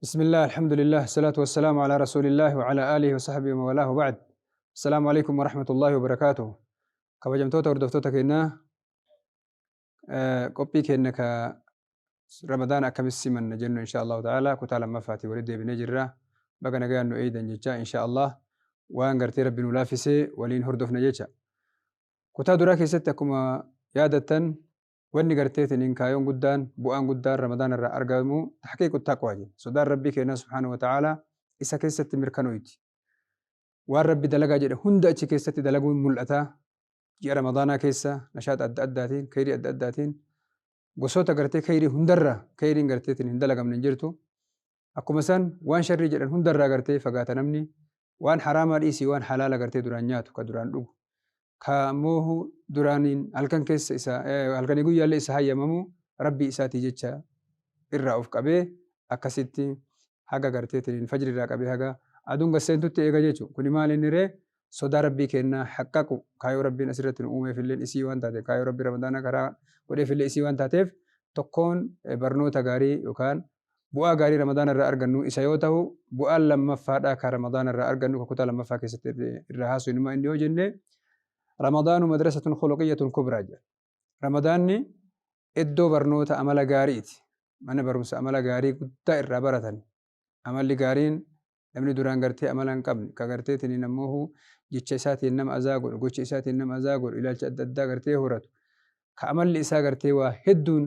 بسم الله، الحمد لله، الصلاة والسلام على رسول الله وعلى آله وصحبه ومن والاه، وبعد، السلام عليكم ورحمة الله وبركاته. Kabajamtoota hordoftoota keenyaa, qophii keenya ka Ramadaana akkamis simanna jennu insha Allahu ta'ala kutaa lammaffaatii walitti deebinee jirra. Baga nagayaan nu eeydan jecha, insha Allah waan gartee Rabbi nu laaffisee waliin hordofna jecha. Kutaa duraa keessatti akkuma yaadattan, wanni garteetiniin kaayoon guddaan, bu'aan guddaan Ramadaana irraa argamu تحقيق التقوى jenna. Sodaan Rabbii keenyaa سبحانه وتعالى isa keessatti mirkanooyti. Waan Rabbi dalagaa jedhe hunda achi keessatti dalaguun mul'ata. Ji'a Ramadaanaa keessa nashaata adda addaatiin, khayrii adda addaatiin, gosoota gartee khayrii hundarraa khayriin garteetiin hin dalagamne hin jirtu. Akkuma san waan sharrii jedhan hundarraa gartee fagaata namni. Waan haraamaa dhiisii, waan halaala gartee duraan nyaatu, ka duraan dhugu, ka ammoo duraaniin halkan keessa isa halkanii guyyaallee isa hayyamamu, Rabbii isaatii jecha irraa of qabee akkasitti haga garteetiin fajri irraa qabee haga aduun gasseentutti eega jechuudha. Kuni maal inni ree? Sodaa Rabbii kennaa haqqaqu. Kaayoo Rabbiin asirratti nu uumeefillee isii waan taateef, kaayoo Rabbii Ramadaana karaa godheefillee isii waan taateef, tokkoon barnoota gaarii yookaan bu'aa gaarii Ramadaana irraa argannu isa yoo ta'u, bu'aan lammaffaadhaa ka Ramadaana irraa argannu, ka kutaa lammaffaa keessatti irraa haasofnu inni yoo jenne, رمضان مدرسة خلقية كبرى jedha. Ramadaanni iddoo barnoota amala gaariiti. Mana barumsa amala gaarii guddaa irraa baratan. Amalli gaariin namni duraan gartee amala hin qabne, ka garteetiin ammoo jecha isaatiin nama azaa godhu, gocha isaatiin nama azaa godhu, ilaalcha adda addaa gartee horatu, ka amalli isaa gartee waa hedduun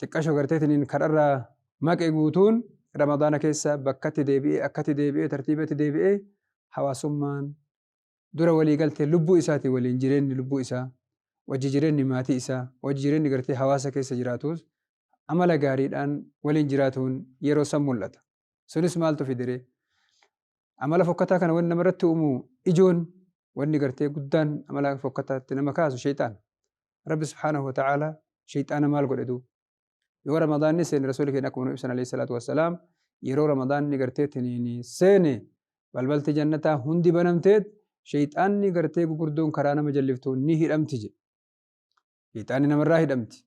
xiqqashoo garteetiin kararraa maqe guutuun Ramadaana keessa bakkatti deebi'ee, akkatti deebi'ee, tartiibatti deebi'ee, hawaasummaan dura walii galtee lubbuu isaatii waliin jireenyi lubbuu isaa, wajji jireenyi maatii isaa, wajji jireenyi gartee hawaasa keessa jiraatus amala gaariidhaan waliin jiraatuun yeroo san mul'ata. Sunis maaltu fidire? Amala fokkataa kana wanni namarratti uumu ijoon, wanni gartee guddaan amala fokkataatti nama kaasu shayxaana. Rabbi سبحانه وتعالى shayxaana maal godhe duuba? Yoo Ramadaanni seene, Rasuulli keenya akkuma nu ibsan عليه الصلاة والسلام, yeroo Ramadaanni gartee tiniini seene balbalti jannataa hundi banamteet shayxaanni gartee gugurdoon karaa nama jalliftu ni hidhamti jedhe. Shayxaanni namarraa hidhamti.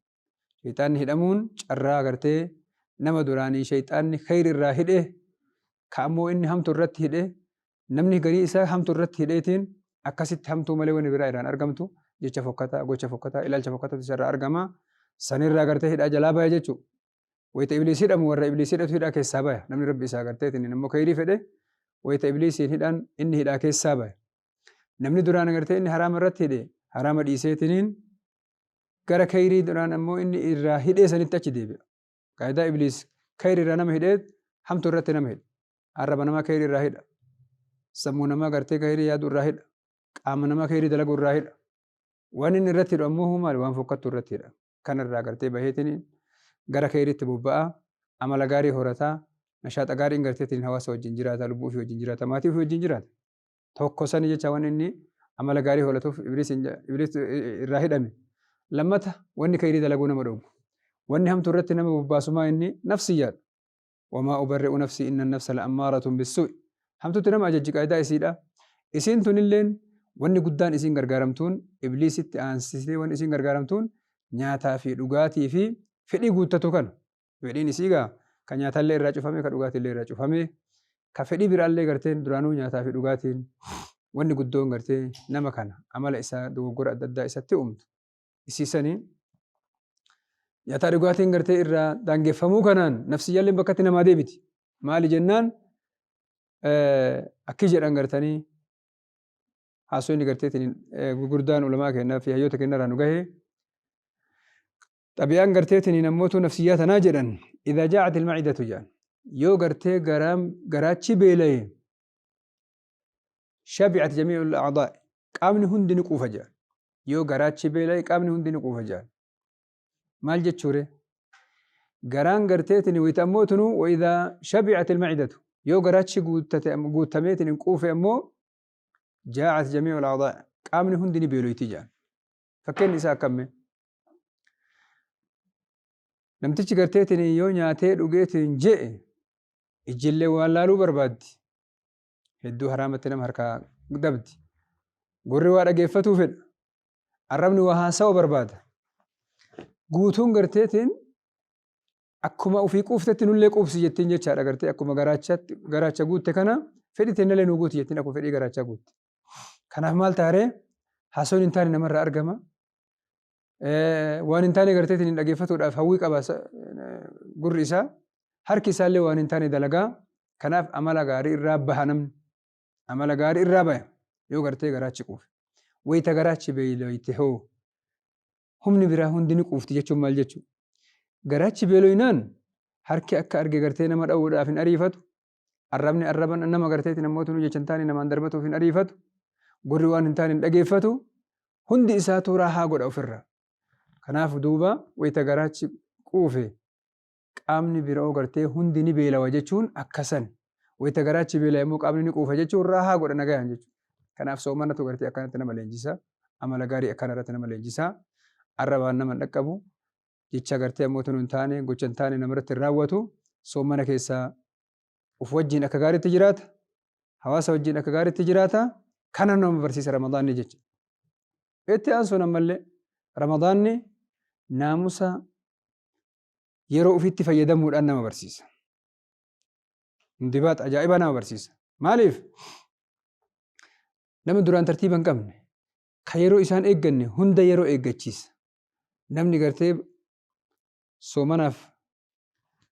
Shayxaanni hidhamuun carraa gartee nama duraanii shayxaanni khayri irraa hidhe, ka ammoo inni hamtu irratti hidhe, namni garii isaa hamtu irratti hidheetiin akkasitti hamtuu malee wanni biraa irraan argamtu, jecha fokkataa, gocha fokkataa, ilaalcha fokkataatu isarraa argama. Sanirraa gartee hidhaa jalaa baya jechuudha. Wayita Ibliis hidhamu warra Ibliis hidhatu hidhaa keessaa baya. Namni Rabbi isaa garteetiin immoo khayrii fedhe, wayita Ibliisiin hidhan inni hidhaa keessaa baya. Namni duraan gartee inni haraama irratti hidhe haraama dhiiseetiniin gara khayrii duraan ammoo inni irraa hidhee sanitti achi deebi'a. Qaayidaa Ibliis khayrii irraa nama hidhee hamtuu irratti nama hidha. Arraba namaa khayrii irraa hidha. Sammuu namaa gartee khayrii yaaduu irraa hidha. Qaama namaa khayrii dalaguu irraa hidha. Waan inni irratti hidhu ammoo maali? Waan fokkattuu irratti hidha. Kanarraa gartee baheetiin gara khayriitti bobba'a. Amala gaarii horataa. Nashaaxa gaariin garteetiin hawaasa wajjin jiraata. Lubbuu ofii wajjin jiraata. Maatii ofii wajjin jiraata. Tokko sani jecha waan inni amala gaarii horatuuf Ibliis irraa hidhame. Lammata, wanni khayrii dalaguu nama dhowwu, wanni hamtuu irratti nama bobbaasumaa inni nafsiyyaadha. وما أبرئ نفسي إن النفس لأمارة بالسوء. Hamtuutti nama ajajji qaayidaa isiidha. Isiin tunilleen wanni guddaan isiin gargaaramtuun, Ibliisitti aansitee wanni isiin gargaaramtuun nyaataa fi dhugaatii fi fedhii guuttatu kana. Fedhiin isii gaa ka nyaatallee irraa cufame, ka dhugaatiillee irraa cufame, ka fedhii biraallee garteen duraanuu nyaataa fi dhugaatiin wanni guddoon gartee nama kana amala isaa dogoggora adda addaa isatti uumtu. Isiisanii nyaataa dhugaatiin gartee irraa daangeffamuu kanaan nafsiyyaalleen bakkatti namaa deebiti. Maali jennaan, akki jedhan gartanii haasofni garteetiin gurguddaan ulamaa kennaa fi hayyoota kennarraa nu gahe. Xabiyaan garteetiin nammootu nafsiyyaa tanaa jedhan, إذا جاعت المعدة jedhan, yoo gartee garaachi beelaye, شبعت جميع الأعضاء, qaamni hundi ni quufa jedhan. Yoo garaachi beelaye qaamni hundi ni quufa jedhan. Maal jechuure? Garaan garteetiin wayita ammoo tunu وإذا شبعت المعدة, yoo garaachi guuttameetiin hin quufe ammoo, جاعت جميع الأعضاء, qaamni hundi ni beeloyti jedhan. Fakkeenyi isaa akkamme? Namtichi garteetiin yoo nyaatee dhugeetiin je'e ijjillee waan laaluu barbaaddi. Hedduu haraamatti nama harkaa dabdi. Gurri waa dhageeffatuu fedha. Arrabni waa haasawa barbaada. Guutuun garteetiin Akkuma ofii quuftetti nullee quufsi jettiin jechaadha gartee akkuma garaachatti garaacha guutte kana fedhii teennallee nuu guuti jettiin akkuma fedhii garaachaa guutte. Kanaaf maal taaree haasoon hin taane namarraa argama. Waan hin taane garteetiin hin dhageeffatuudhaaf hawwii qaba gurri isaa. Harki isaallee waan hin taane dalagaa. Kanaaf amala gaarii irraa baha namni. Amala gaarii irraa baya yoo gartee garaachi quufe. Wayita garaachi beeloyte hoo humni biraa hundi ni quufti jechuun maal jechuu? Garaachi beeloynaan harki akka arge gartee nama dha'uudhaaf hin ariifatu. Arrabni arraba nama garteetiin ammoo tunuu jecha hin taane namaan darbatuuf hin ariifatu. Gurri waan hin taane hin dhageeffatu. Hundi isaatuu raahaa godha ofirraa. Kanaaf duuba wayita garaachi quufe qaamni biroo gartee hundi ni beelawa jechuun akkasan. Wayita garaachi beela'e immoo qaamni ni quufa jechuun raahaa godha nagayaan jechuudha. Kanaaf soomanatu gartee akkanatti nama leenjisa. Amala gaarii akkana irratti nama leenjisa. Arrabaan nama hin dhaqqabu. Jecha gartee ammoo tunu hin taane gocha hin taane namarratti hin raawwatu. Soomana keessaa uf wajjin akka gaariitti jiraata. Hawaasa wajjin akka gaariitti jiraata. Kana nama barsiisa Ramadaanni jecha. Itti aansuun ammallee Ramadaanni naamusa yeroo ofiitti fayyadamuudhaan nama barsiisa. Indibaat ajaa'ibaa nama barsiisa. Maaliif? Nama duraan tartiiba hin qabne, ka yeroo isaan eegganne hunda yeroo eeggachiisa. Namni gartee soomanaaf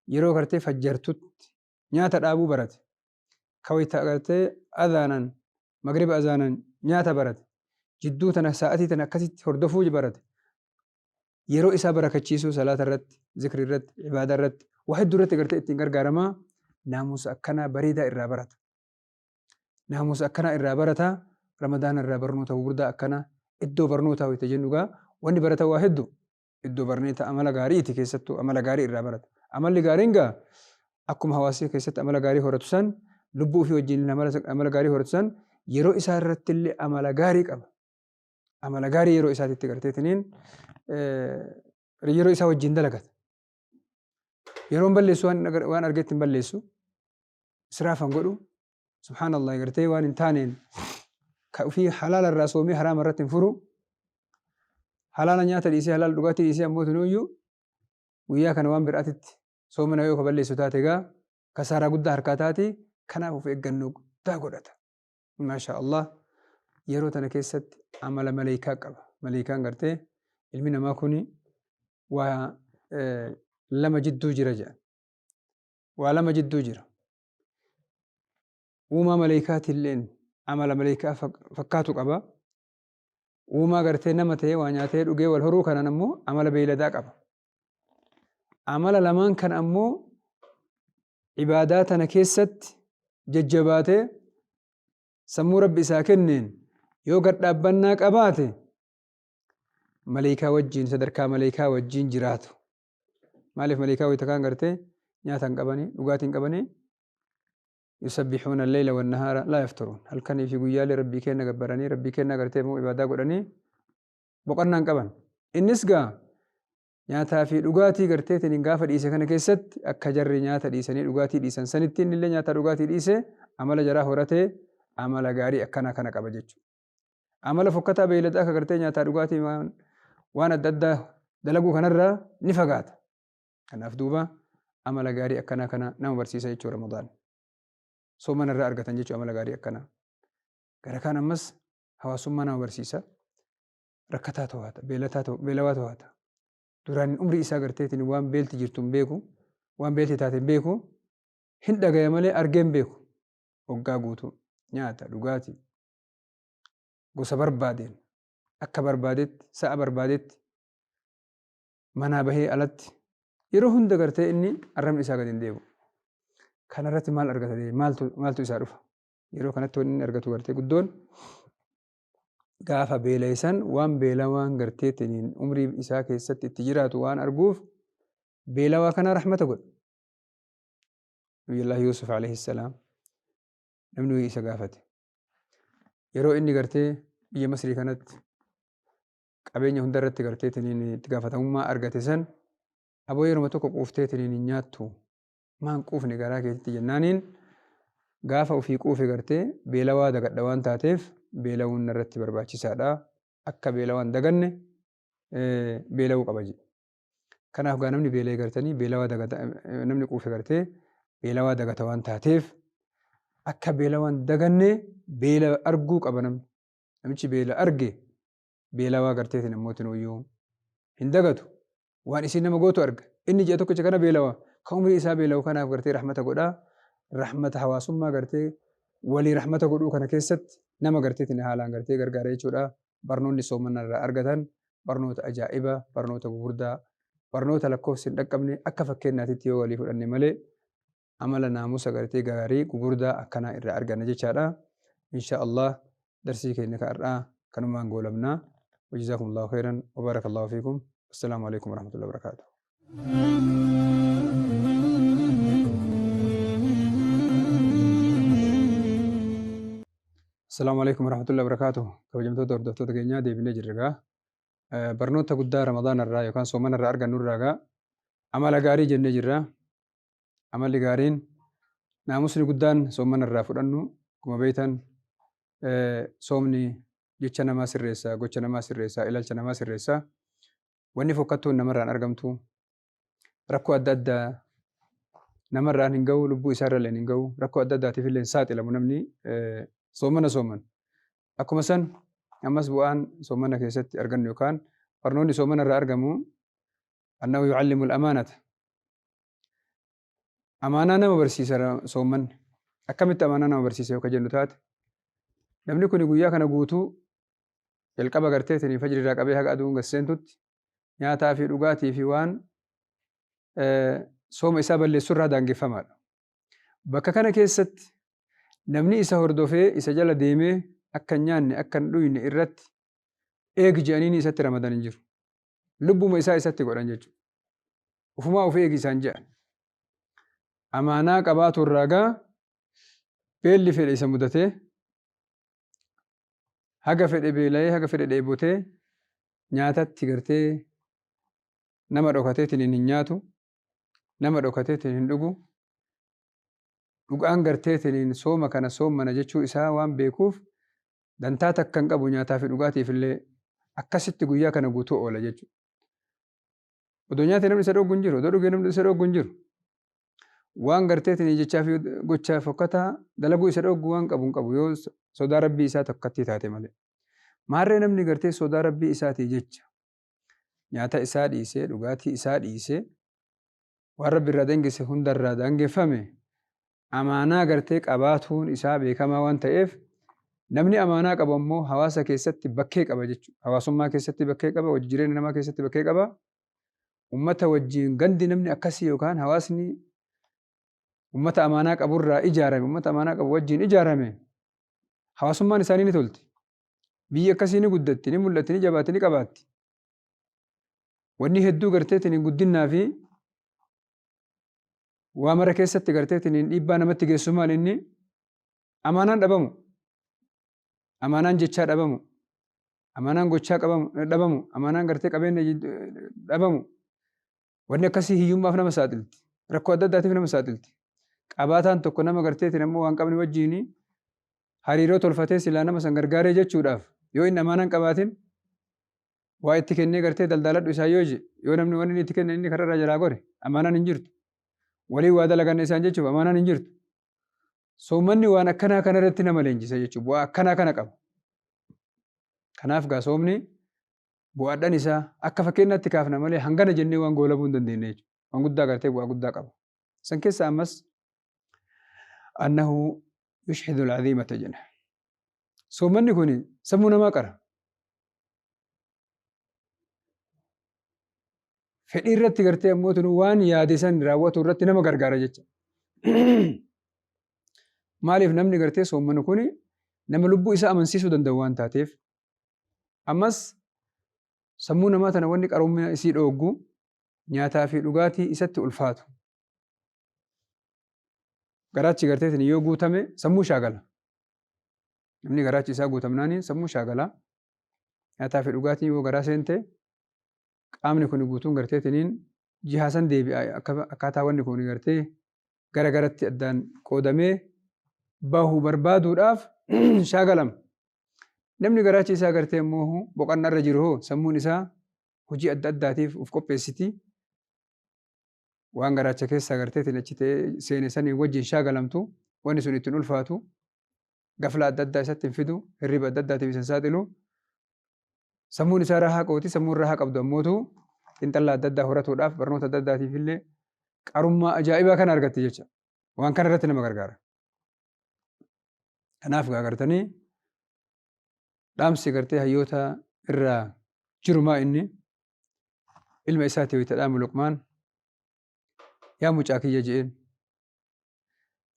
yeroo gartee fajjartutti nyaata dhaabuu barate, ka wayta gartee adhaanan magriba azaanan nyaata barate, jidduu tana sa'atii tana akkasitti hordofuu barate, yeroo isaa barakachiisuu salaata irratti, zikrii irratti, ibaadaa irratti, waa hedduu irratti gartee ittiin gargaaramaa naamusa akkanaa bareedaa irraa barata. Naamusa akkanaa irraa barata. Ramadaana irraa barnoota gurguddaa akkanaa iddoo barnootaa wayita jennu gaa wanni barata waa hedduu iddoo barnoota amala gaariiti keessattuu amala gaarii irraa barata. Amalli gaariin gaa akkuma hawaasa keessatti amala gaarii horatu san lubbuu ofii wajjin amala gaarii horatu san yeroo isaa irratti illee amala gaarii qaba. Amala gaarii yeroo isaatitti garteetiniin yeroo isaa wajjin dalagata. Yeroon balleessu waan argetti hin balleessu. Israaf hin godhu. Subhaanallah gartee waan hin taaneen ka ofii halaala irraa soomee haraama irratti hin furu. Halaala nyaata dhiisee halaala dhugaatii dhiisee ammoo tunuyyuu guyyaa kana waan biraatitti soomana yoo ka balleessu taate egaa kasaaraa guddaa harkaa taati. Kanaaf of eeggannoo guddaa godhata. Maashaa Allah yeroo tana keessatti amala maleeykaa qaba. Maleeykaan gartee ilmi namaa kuni waa lama jidduu jira jedhan. Waa lama jidduu jira. Uumaa maleeykaatilleen amala maleeykaa fakkaatu qaba. Uumaa gartee nama ta'ee waa nyaatee dhugee wal horuu kanaan ammoo amala beeyladaa qaba. Amala lamaan kana ammoo ibaadaa tana keessatti jajjabaatee sammuu Rabbi isaa kenneen yoo gad dhaabbannaa qabaate maleeykaa wajjiin sadarkaa maleeykaa wajjiin jiraatu. Maaliif maleeykaa wayita kaan gartee nyaata hin qabanii dhugaatii hin qabanii yusabbixuuna alleyla wannahaara laa yafturuun halkanii fi guyyaalee Rabbii kenna gabbaranii Rabbii kenna gartee immoo ibaadaa godhanii boqonnaa hin qaban. Innis gaa nyaataa fi dhugaatii garteetiin gaafa dhiise kana keessatti akka jarri nyaata dhiisanii dhugaatii dhiisan sanitti innillee nyaataa dhugaatii dhiise amala jaraa horatee amala gaarii akkanaa kana qaba jechuudha. Amala fokkataa beeyladaa akka gartee nyaataa dhugaatii waan adda addaa dalaguu kanarraa ni fagaata. Kanaaf duuba amala gaarii akkanaa kana nama barsiisa jechuudha Ramadaan. Soomana irraa argatan jechuudha amala gaarii akkanaa. Gara kaan ammas hawaasummaa nama barsiisa. Rakkataa to'ata, beelawaa to'ata. Duraan umrii isaa garteetiin waan beelti jirtu hin beeku, waan beelti taate hin beeku, hin dhagaya malee argee hin beeku. Waggaa guutuu nyaata, dhugaatii, gosa barbaadeen, akka barbaadetti, sa'a barbaadetti manaa bahee alatti yeroo hunda gartee inni arrabni isaa gadi hin deebi'u. Kanarratti maal argata maaltu isaa dhufa? Yeroo kanatti wanni inni argatu gartee guddoon gaafa beela'e san waan beelawaan garteetiin umrii isaa keessatti itti jiraatu waan arguuf beelawaa kana rahmata godha. Nabiyullahi Yuusuf alayhi salaam namni wayii isa gaafate. Yeroo inni gartee biyya Masrii kanatti qabeenya hunda irratti garteetiin itti gaafatamummaa argate san aboo yeruma tokko quufteetiin hin nyaattu maan quufne garaa keetitti jennaaniin gaafa ofii quufe gartee beelawaa dagadha waan taateef beelawuun narratti barbaachisaadha. Akka beelawaan daganne beelawuu qaba jedhe. Kanaaf gaa namni beela'e gartanii beelawaa dagata, namni quufe gartee beelawaa dagata waan taateef akka beelawaan daganne beela arguu qaba namni. Namichi beela arge beelawaa garteetiin ammootinuyyuu hin dagatu. Waan isiin nama gootu arga. Inni ji'a tokkicha kana beelawa. Ka umrii isaa beelawu kanaaf gartee rahmata godhaa. Rahmata hawaasummaa gartee walii rahmata godhuu kana keessatti nama garteetiin haalaan gartee gargaara jechuudha. Barnoonni soomana irraa argatan barnoota ajaa'iba, barnoota gugurdaa, barnoota lakkoofsi hin dhaqqabne akka fakkeenyaatitti yoo walii fudhanne malee amala naamusa gartee gaarii gugurdaa akkanaa irraa arganna jechaadha. Insha Allah darsii keenya ka har'aa kanumaan goolabna. Wajazaakumullahu khairan wa barakallahu fiikum. Assalaamu alaikum warahmatullahi wabarakatuh. Assalaamu alaikum warahmatullahi wabarakatuh. Kabajamtoota hordoftoota keenyaa deebinee jirra gaa. Barnoota guddaa Ramadaana irraa yookaan soomana irraa argannu irraa gaa amala gaarii jennee jirra. Amalli gaariin naamusni guddaan soomana irraa fudhannu akkuma beektan soomni jecha namaa sirreessa, gocha namaa sirreessa, ilaalcha namaa sirreessa. Wanni fokkattuun namarraan argamtu rakkoo adda addaa namarraan hin gahu, lubbuu isaarra illee hin gahu, rakkoo adda addaatiif illee hin saaxilamu namni soomana sooman. Akkuma san ammas bu'aan soomana keessatti argannu yookaan barnoonni soomana irraa argamu annahu yucallimu al-amaanata. Amaanaa nama barsiisa soommanni. Akkamitti amaanaa nama barsiisa yoo ka jennu taate, namni kun guyyaa kana guutuu jalqaba garteetiin fajri irraa qabee haga aduun gad seentutti nyaataa fi dhugaatii fi waan sooma isaa balleessu irraa daangeffamaadha. Bakka kana keessatti namni isa hordofee isa jala deemee akka hin nyaanne akka hin dhuyne irratti eegi jedhanii isatti ramadan hin jiru. Lubbuma isaa isatti godhan jechuudha. Ufumaa of eegi isaan jedhan. Amaanaa qabaatu irraa gaa beelli fedhe isa mudatee haga fedhe beela'ee haga fedhe dheebotee nyaatatti gartee nama dhokateetiin hin nyaatu, nama dhokateetiin hin dhugu, dhugaan garteetiin sooma kana soommana jechuu isaa waan beekuuf dantaa takka hin qabu nyaataa fi dhugaatiif illee akkasitti guyyaa kana guutuu oola jechuudha. Odoo nyaate namni isa dhoggu hin jiru, odoo dhugee namni isa dhoggu hin jiru. Waan garteetiin jechaa fi gochaa fokkataa dalaguu isa dhoggu waan qabu hin qabu yoo sodaa rabbii isaa tokkattii taate malee. Maarree namni gartee sodaa rabbii isaatii jecha nyaata isaa dhiisee dhugaatii isaa dhiisee waan rabbi irraa daangesse hundarraa daangeffame amaanaa gartee qabaatuun isaa beekamaa waan ta'eef namni amaanaa qabu ammoo hawaasa keessatti bakkee qaba jechuudha. Hawaasummaa keessatti bakkee qaba, hojii jireenya namaa keessatti bakkee qaba. Ummata wajjin gandi namni akkasii yookaan hawaasni ummata amaanaa qaburraa ijaarame, ummata amaanaa qabu wajjin ijaarame hawaasummaan isaanii ni tolti. Biyyi akkasii ni guddatti, ni mul'atti, ni jabaatti, ni qabaatti. Wanni hedduu garteetiin guddinnaa fi waa mara keessatti garteetiin dhiibbaa namatti geessu maal inni amaanaan dhabamu. Amaanaan jechaa dhabamu. Amaanaan gochaa qabamu dhabamu. Amaanaan gartee qabeenya dhabamu. Wanni akkasii hiyyummaaf nama saaxilti. Rakkoo adda addaatiif nama saaxilti. Qabaataan tokko nama garteetiin ammoo waan qabne wajjiin hariiroo tolfatee silaa nama san gargaaree jechuudhaaf yoo inni amaanaan qabaatin waa itti kennee gartee daldaaladhu isaa yoo je yoo namni waan inni itti kenne inni kararraa jalaa gore amaanaan hin jirtu. Waliin waa dalaganna isaan jechuuf amaanaan hin jirtu. Soommanni waan akkanaa kana irratti nama leenjisa jechuudha. Bu'aa akkanaa kana qaba. Kanaaf gaa soomni bu'aadhaan isaa akka fakkeenyaatti kaafna malee hangana jennee waan goolabuu hin dandeenye jechuudha. Waan guddaa gartee bu'aa guddaa qaba. San keessa ammas annahu yushhidu al-aziimata jenna. Soommanni kun sammuu namaa qara. Fedhii irratti gartee ammoo tunu waan yaade san raawwatu irratti nama gargaara jecha. Maaliif namni gartee soommanu kun nama lubbuu isaa amansiisuu danda'u waan taateef ammas sammuu namaa tana wanni qaroomina isii dhooggu nyaataa fi dhugaatii isatti ulfaatu. Garaachi garteetiin yoo guutame sammuu shaagala. Namni garaachi isaa guutamnaani sammuu shaagala. Nyaataa fi dhugaatiin yoo garaa seente qaamni kun guutuun garteetiniin jihaa san deebi'a akkaataa wanni kun gartee gara garatti addaan qoodamee bahu barbaaduudhaaf shaagalama. Namni garaachi isaa gartee immoo boqannaa irra jiru hoo sammuun isaa hojii adda addaatiif of qopheessiti. Waan garaacha keessaa garteetiin achi ta'ee seene saniin wajjin shaagalamtu, wanni sun ittiin ulfaatu, gaflaa adda addaa isatti hin fidu, hirriba adda addaatiif isa hin saaxilu. Sammuun isaa raahaa qooti, sammuun raahaa qabdu ammootu xinxallaa adda addaa horatuudhaaf barnoota adda addaatiif illee qarummaa ajaa'ibaa kana argatti jecha. Waan kana irratti nama gargaara. Kanaaf gaa gartanii dhaamsi gartee hayyoota irraa jiru maa inni ilma isaati wayita dhaamu Luqmaan yaa mucaa kiyya je'een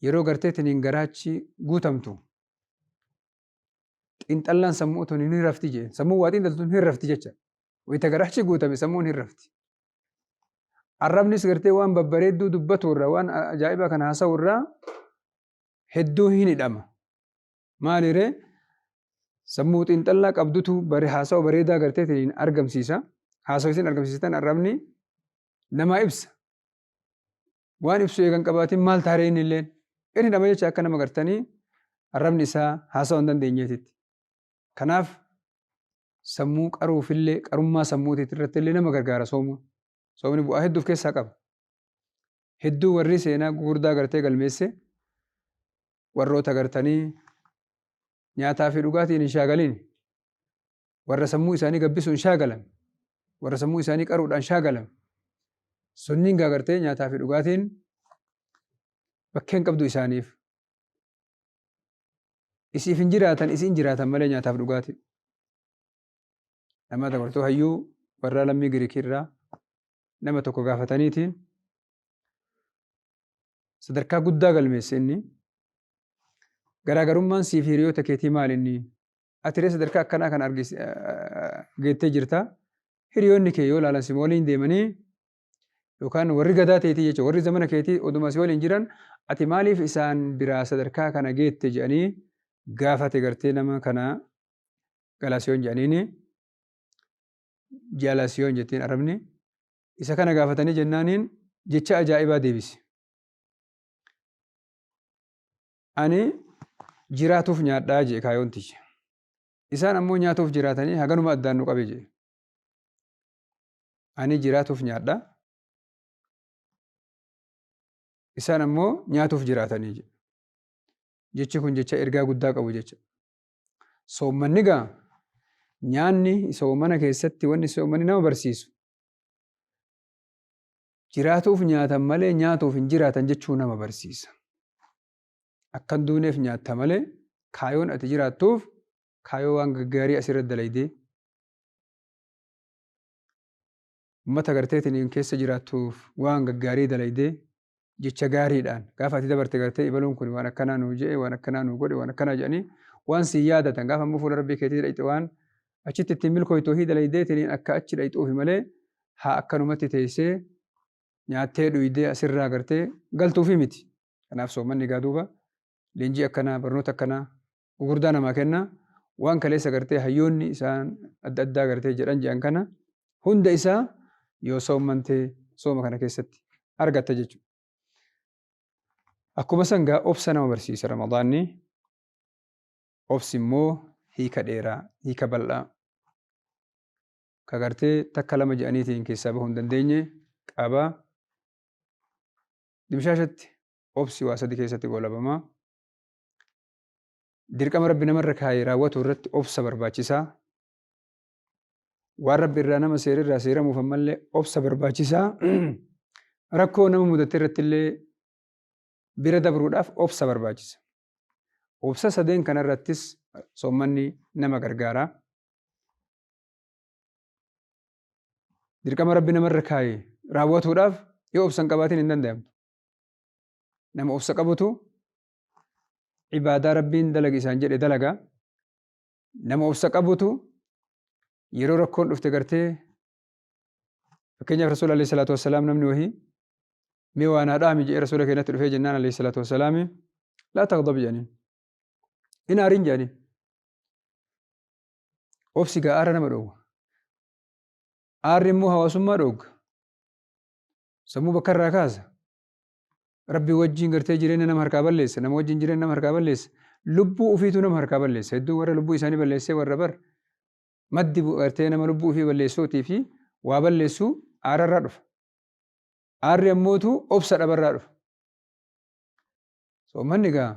yeroo garteetiniin garaachi guutamtu xiinxallaan sammuu tun hin rafti je'een sammuun waa xiinxaltu hin rafti jecha wayita garaachi guutame sammuun hin rafti. Arrabnis gartee waan babbareedduu dubbatu irraa waan ajaa'ibaa kana haasa'u irraa hedduu hin hidhama. Maaliree sammuu xiinxallaa qabdutu bare haasawa bareedaa garteetiin argamsiisa. Haasawa isin argamsiistan arrabni namaa ibsa. Waan ibsu eegan qabaatiin maal taaree inni illeen. Inni hidhama jecha akka nama gartanii arrabni isaa haasawa hin dandeenyeetitti. Kanaaf sammuu qaruufillee qarummaa sammuutiitti irratti illee nama gargaara soomuun. Soomni bu'aa hedduu of keessaa qaba. Hedduu warri seenaa gugurdaa gartee galmeesse warroota gartanii nyaataa fi dhugaatiin hin shaagaliin warra sammuu isaanii gabbisuun shaagalan warra sammuu isaanii qaruudhaan shaagalan sunniin gaa gartee nyaataa fi dhugaatiin bakkeen qabdu isaaniif isiif hin jiraatan isiin jiraatan malee nyaataaf dhugaatii. Nama dabartuu hayyuu warra lammii Giriikii irraa nama tokko gaafataniitiin sadarkaa guddaa galmeesse inni garaagarummaan siif hiriyoota keetii maal inni ati ree sadarkaa akkanaa kana geettee jirta hiriyoonni kee yoo laalan si waliin deemanii yookaan warri gadaa teetii jechuudha warri zamana keetii oduma si waliin jiran ati maaliif isaan biraa sadarkaa kana geette jedhanii gaafate gartee nama kana Galaasiyoon jedhaniini Jaalasiyoon jettiin Arabni isa kana gaafatanii jennaaniin jecha ajaa'ibaa deebise. Ani jiraatuuf nyaadhaa jee kaayoon tiyya. Isaan ammoo nyaatuuf jiraatanii haganuma addaan nu qabe jee. Ani jiraatuuf nyaadha. Isaan ammoo nyaatuuf jiraatanii jee. Jechi kun jecha ergaa guddaa qabu jecha. Soommanni gaa nyaanni soomana keessatti wanni soommanni nama barsiisu jiraatuuf nyaatan malee nyaatuuf hin jiraatan jechuu nama barsiisa. Akka hin duuneef nyaatta malee kaayoon ati jiraattuuf kaayoo waan gaggaarii asirratti dalaydee ummata garteetiin keessa jiraattuuf waan gaggaarii dalaydee jecha gaariidhaan gaafa ati dabarte gartee ibaluun kun waan akkanaa nuu je'e waan akkanaa nuu godhe waan akkanaa jedhanii waan siin yaadatan gaafa ammoo fuula rabbii keetii dhayxe waan achitti ittiin milkooytu wahii dalaydeetiniin akka achi dhayxuufi malee haa akkanumatti teessee nyaattee dhuydee asirraa gartee galtuufi miti. Kanaaf soommanni egaa duuba leenjii akkanaa barnoota akkanaa gugurdaa namaa kenna waan kaleessa gartee hayyoonni isaan adda addaa gartee jedhan jedhan kana hunda isaa yoo soommante sooma kana keessatti argatta jechuudha. Akkuma san gaa obsa nama barsiisa Ramadaanni. Obsi immoo hiika dheeraa, hiika bal'aa ka gartee takka lama jedhaniitiin keessaa bahuu hin dandeenye qaba. Dimshaashatti obsi waa sadi keessatti goolabama. Dirqama Rabbi namarra kaaye raawwatu irratti obsa barbaachisaa. Waan Rabbi irraa nama seere irraa seeramuuf ammallee obsa barbaachisaa. Rakkoo nama mudatte irratti illee bira dabruudhaaf obsa barbaachisa. Obsa sadeen kanarrattis soommanni nama gargaara. Dirqama Rabbi namarra kaaye raawwatuudhaaf yoo obsa hin qabaatin hin danda'amtu. Nama obsa qabutu ibaadaa Rabbiin dalagi isaan jedhe dalaga. Nama obsa qabutu yeroo rakkoon dhufte gartee fakkeenyaaf Rasuula alayhi salaatu wassalaam namni wahii mee waa naa dhaami jedhee Rasuula keenyatti dhufee jennaan alayhi salaatu wassalaami laa taghdab jedhaniin. Hin aarin jedhaniin. Obsi gaa aara nama dhoowwa. Aarri immoo hawaasummaa dhoogga. Sammuu bakka irraa kaasa. Rabbi wajjin gartee jireenya nama harkaa balleessa. Nama wajjin jireenya nama harkaa balleessa. Lubbuu ufiitu nama harkaa balleessa. Hedduu warra lubbuu isaanii balleessee warra bar maddi gartee nama lubbuu ufii balleessuutii fi waa balleessuu aararraa dhufa. Aarri ammootu obsa dhabarraa dhufa. Soommanni egaa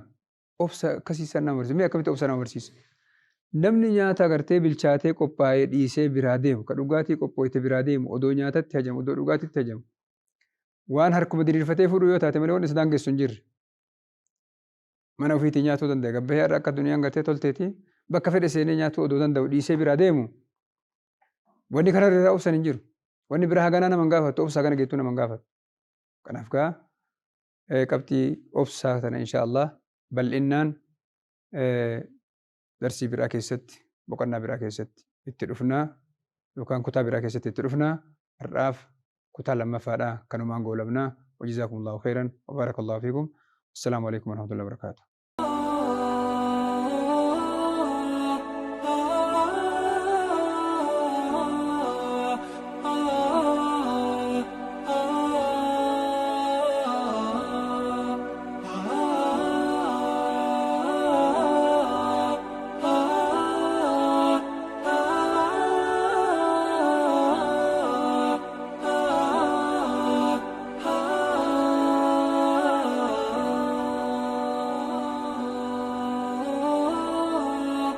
obsa akkasii san nama barsiisa. Mee akkamitti obsa nama barsiisa? Namni nyaata agartee bilchaatee qophaa'ee dhiisee biraa deemu, ka dhugaatii qophooyte biraa deemu, odoo nyaatatti hajamu, odoo dhugaatitti hajamu, waan harkuma diriirfatee fuudhu yoo taate malee wanni isa daangessu hin jirre. Mana ofiitii nyaatuu danda'a. Gabbahee har'a akka duniyaan gartee tolteeti bakka fedhe seenee nyaatuu odoo danda'u dhiisee biraa deemu. Wanni kana irraa obsan hin jiru. Wanni biraa haganaa nama hin gaafattu, obsa hagana geettuu nama hin gaafattu. Kanaaf gaa qabxii obsaa tana insha Allah bal'innaan darsii biraa keessatti, boqonnaa biraa keessatti itti dhufnaa yookaan kutaa biraa keessatti itti dhufnaa. Har'aaf kutaa lammaffaadha kanumaan goolabnaa. Wajazaakumullahu khairan wa barakallahu fiikum. Assalaamu alaikum warahmatullahi wabarakatuh.